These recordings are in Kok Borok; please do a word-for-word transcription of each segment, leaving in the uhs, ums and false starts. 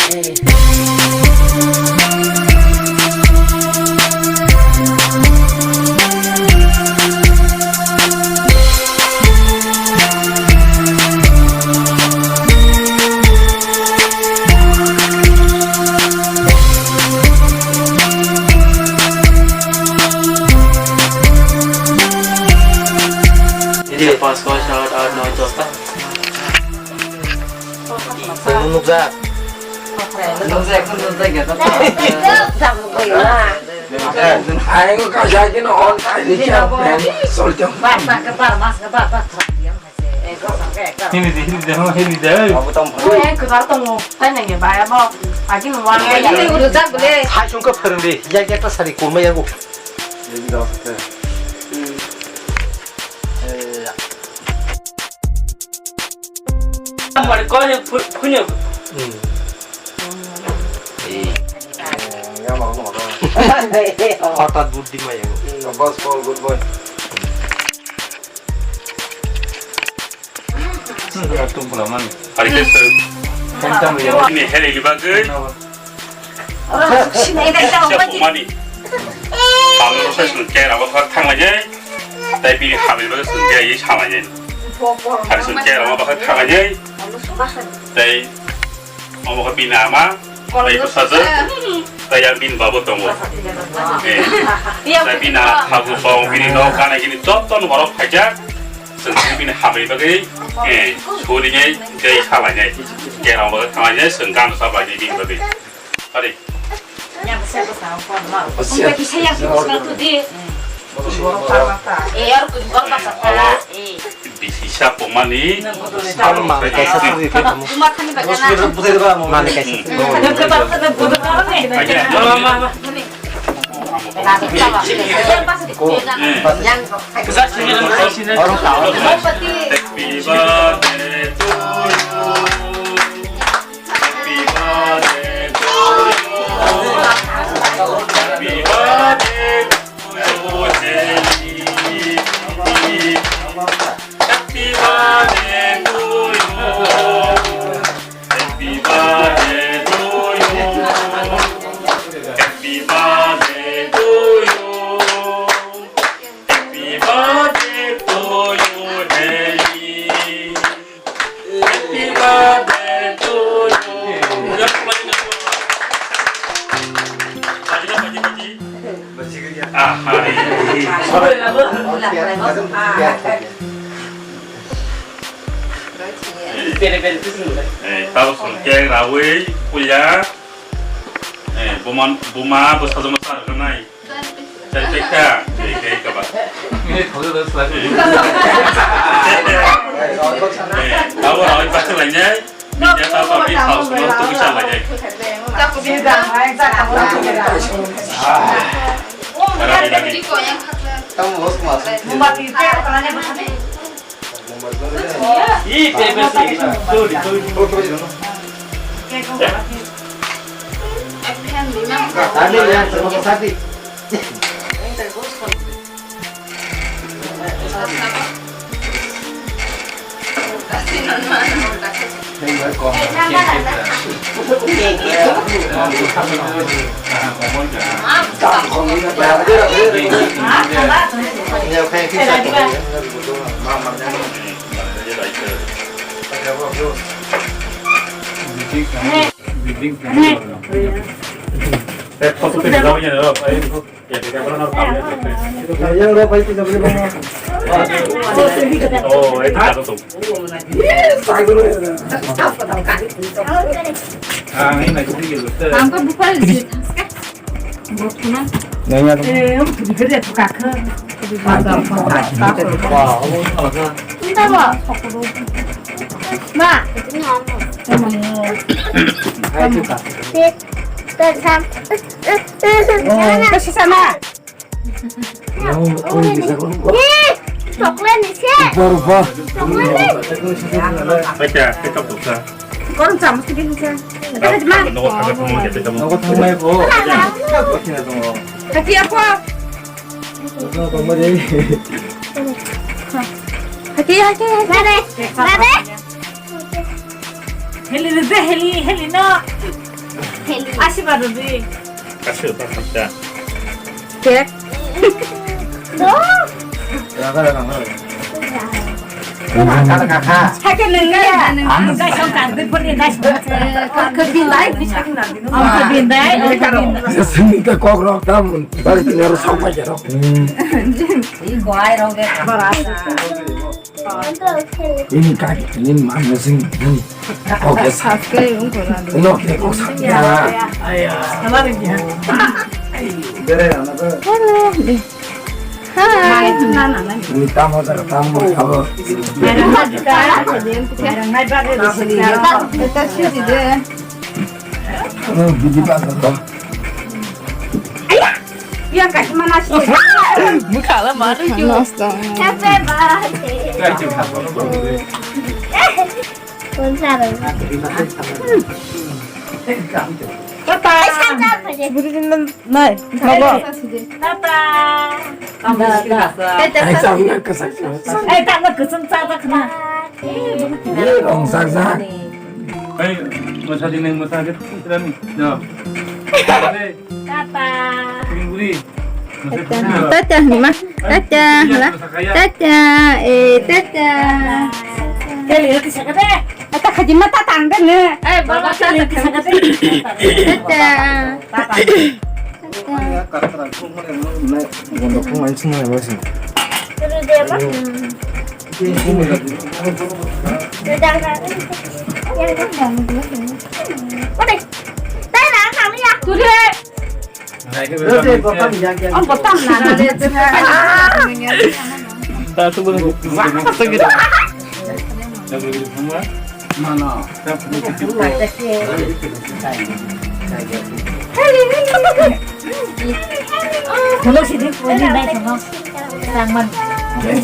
Ini pas kau syarat art no costa. Nunukjak. Nunukjak, nunukjak ya. Ayo kau jadi no on time ni siapa? Sorry. Hini di, hini di, hini di. Hai sungka phwrwng di, ya ya ta sari kurma ya go. Mari kau yang pu-, punya. Hothat buddhi maya. Bas, call, good boy. Hari ke sir. Ini hari ini bagai. Oro sinai dai tamo. Siapa mani? Kalu rasa sun kaya rawa kau thang aja. Tapi bini hamil bagai sun kaya ini sama aja. Hari sun kaya rawa kau thang aja. Tapi omo kau bini ama. Tei bwsajwk, tei yang bini babo tongo. Eh, tei bini habu song, bini nok, gana gini joto ni borok phaijak. Chwng bini hamri bagwi, eh, surinai, tei salainai. Kerang bagwi thanglainai, chwng gana salainai bini bagwi. Ari. Eh, awa. Bisi sapungmani. Mani kaisa. Mani kaisa. Happy birthday to you. Happy birthday to you. Happy birthday to you, Jenny. Happy birthday to you. Happy birthday to you. Happy birthday to you. Happy birthday to you, Jenny. Happy birthday to you. Aha. Eh, tau song cake rawi puya. Eh, buma, buma, bwsajwkno sa rwknai. Chai, chai, kha. Chai, chai, kha ba. Ini thodo dos lagi. Eh, abo rawi ba lainai. Media ta ba bi house no tu bisa lainai. Rawi lagi. Kamu host mas. Ih, pe, pe, pe, sorry, sorry. Tadi yang sama tadi. Ang ini lagi sedikit. Nanya dong. Eh, kamu gede-gede tuh kakak. Wah, kamu salah kan? Entar, Pak. Ma. Ayo, Kak. Sit. Tersam. Kasih sana. Oh, oh, bisa kok. Ih, coklat nih, sih. Rupa, rupa. Coklat nih. Baca, kita buka. Korang sama sedikit, sih. Ada di mana? Nunggu, nunggu, nunggu, kita tunggu. Nunggu, tunggu, ya, Bu. Kaki apa? Nunggu, tunggu, deh. Hati, hati, hati. Babe. Babe. Heli, heli, heli, no. Asibado di. Kasih tak kerja. Cek. Sakit nengah ya. Ang guys, ang kan, di pun guys. Kebindai, bisa. Ang kebindai, ang kebindai. Sesungguhnya kok rok tam, balik ini harus sampai ya rok. Ini kaki, ini mana sih? Oke, sa. Oke, kok sakit. Hello. Hi. Ini tamu sa tamu apa? Ini biji pasal. Yang kasih mana sih? Mukha lah baru juga. Happy birthday. Tata. Nai, nogo. Tata. Ai, sa, sa, sa, sa. Eh, tak nak kesem sa tak kena. Ini rong sak sak. Hei, masa di neng masa ke putra ni. Yo. Hei. Tata. Puri puri. Masa putra. Tata, ni ma. Tata, hala. Tata, eh, tata. Kali roti sakade. Tata khaji ma tata ang dene. Eh, baba tata khaji. Tata. Tata.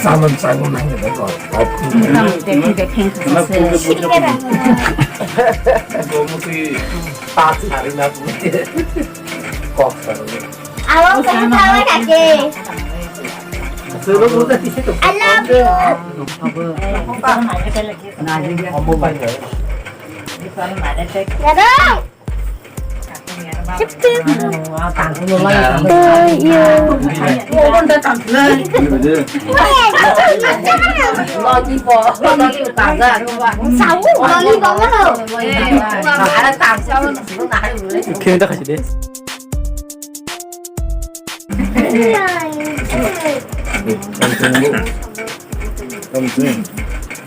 Saman, saman nang kita kok. Kok. Awang kaya tawa kake. I love you. Dada. Thank you. Khe da khasi de.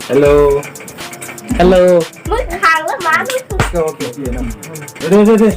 Hello. Hello. Mwkhang le ma. Re, re, re.